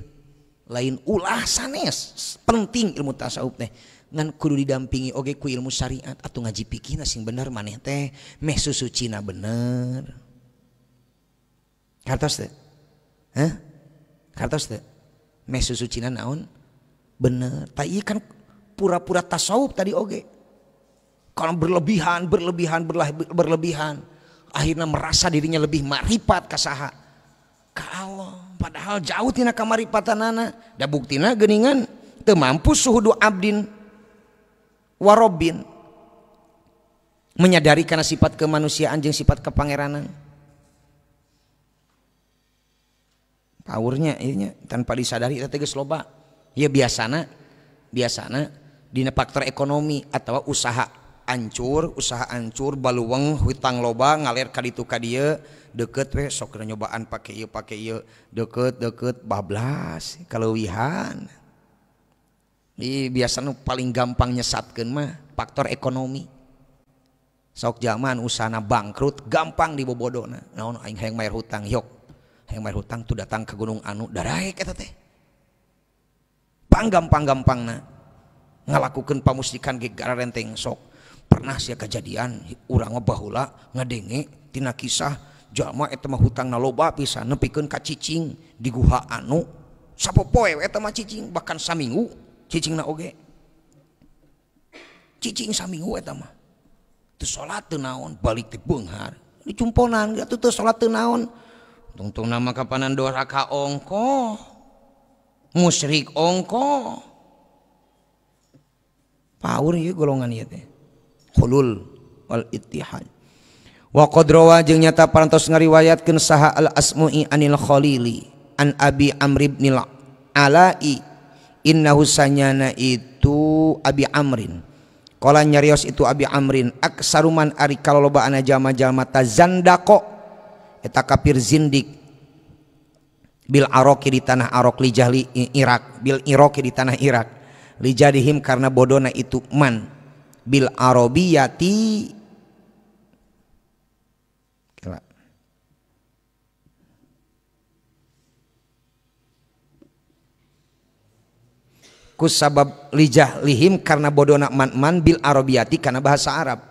lain ulah sanes, penting ilmu tasawuf teh. Ngan kudu didampingi oge ku ilmu syariat atuh ngaji fikihna sing bener maneh teh, meh susucina bener. Kartos teh? Hah? Kartos teh meh susucina naon bener. Ta ieu kan pura-pura tasawuf tadi oge. Kalau berlebihan, berlebihan, berlebihan, akhirnya merasa dirinya lebih marifat ka saha? Ka Allah. Padahal jauh tina kamaripatanana. Da buktina geuningan teu mampu suhudu abdin warobin. Menyadari kana sifat kemanusiaan jeung sifat kepangeranan. Powernya ieu tanpa disadari eta teh geus loba. Ya biasana dina faktor ekonomi atau usaha hancur baluweng hutang loba ngalir ka ditu ka dieu deket we sok nyobaan pake ieu deket bablas kaleuwihan. Ih biasana paling gampang nyesatkeun mah faktor ekonomi. Sok zaman usahana bangkrut gampang dibobodona. Naon aing hayang bayar hutang yok. Hayang bayar hutang tuh datang ke gunung anu daraek eta teh. Pang gampang-gampangna ngalakukeun pamusdikan ge gararenteng sok. Pernah sia kejadian urang mah baheula ngadenge tina kisah jalma eta mah hutangna loba pisan nepikeun ka cicing di guha anu sapopoe eta mah cicing bahkan saminggu cicingna oge. Cicing saminggu eta mah. Teu salat teu naon balik teh beunghar. Dicumponan atuh teu salat teu naon. Tungtung nama kapanan doraka ongko musyrik ongko paur ieu golongan ieu teh hulul wal ittihad. Wa qad rawa jeung nyata parantos ngariwayatkeun saha al asmu'i anil khalili an abi amr ibn al ala'i innahu sanyana itu abi amrin qala nyarios itu abi amrin aksaruman ari kalolobaana jalma-jalma tazandaqo eta kafir zindik bil aroki di tanah Arok li jahli Irak bil Iroki di tanah Irak li jadihim karena bodona itu man bil arabiyati kusabab li jahlihim karena bodona man bil arabiyati karena bahasa Arab.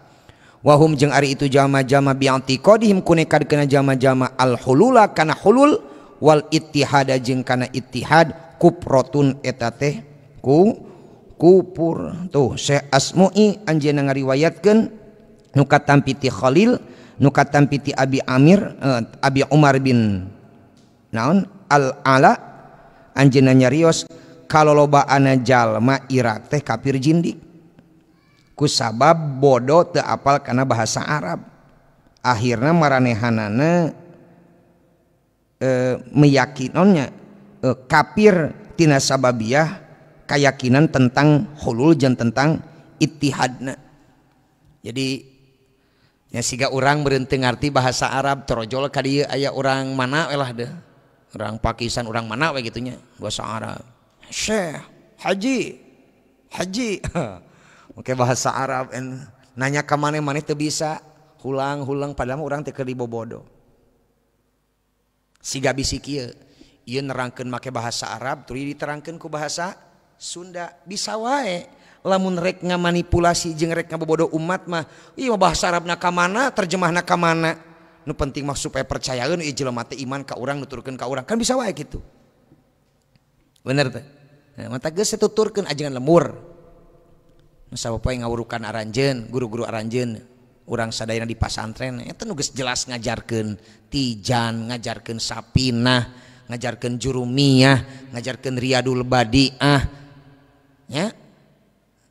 Wahum jeung ari itu jalma-jalma bi'antiqadihim kunekad kana jalma-jalma al hulula kana hulul wal ittihada jeung kana ittihad kuprotun eta teh ku kupur. Tuh Syekh Asmu'i anjeunna ngariwayatkeun nu katampi ti Khalil nu katampi ti Abi Amir Abi Umar bin naon al Ala anjeunna nyarios kalolobaana jalma Irak teh kafir jindik kusabab bodoh teu apal kana bahasa Arab. Akhirna maranehanana meyakinonnya kafir tina sababiyah keyakinan tentang hulul jeung tentang ittihadna. Jadi nya siga urang meureun teu ngarti bahasa Arab torojol ka dieu aya urang mana we lah deuh. Urang Pakistan urang mana we kitu nya bahasa Arab. Syekh, haji, haji. Oke bahasa Arab en nanya ka maneh-maneh teu bisa, hulang-hulang padahal urang teh keur dibobodo. Siga bisi kieu, ieu nerangkeun make bahasa Arab tuluy diterangkeun ku bahasa Sunda bisa wae. Lamun rek ngamanipulasi jeung rek ngabobodo umat mah ieu mah bahasa Arabna ka mana, terjemahna ka mana. Nu penting mah supaya percayaeun ieu jelema teh iman ka urang, nuturkeun ka urang. Kan bisa wae kitu. Bener teh? Nah, mata geus tuturkeun ajengan lembur. Nu sapopoe ngawurukan aranjeun, guru-guru aranjeun, urang sadayana di pasantren eta nu geus jelas ngajarkeun tijan, ngajarkeun sapinah, ngajarkeun jurumiyah, ngajarkeun riyadul badiah, ya.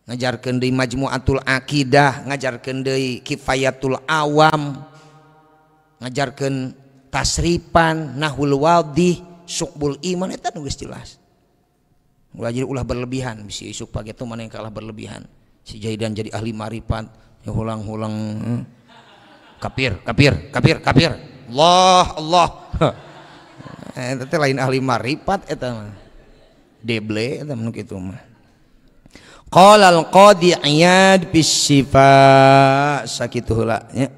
Ngajarkeun deui majmu'atul aqidah, ngajarkeun deui kifayatul awam, ngajarkeun tasrifan, nahwul wadih, suqbul iman eta nu geus jelas. Ulah jadi ulah berlebihan, bisi isuk pagi itu mana yang kalah berlebihan. Si Jaidan jadi ahli marifat, ya hulang-hulang kafir, kafir, kafir, kafir. Allah, Allah. Eta teh lain ahli marifat eta mah. Deble eta mah kitu mah. Qala al-Qadi Iyad bis-Syifa sakitu heula nya.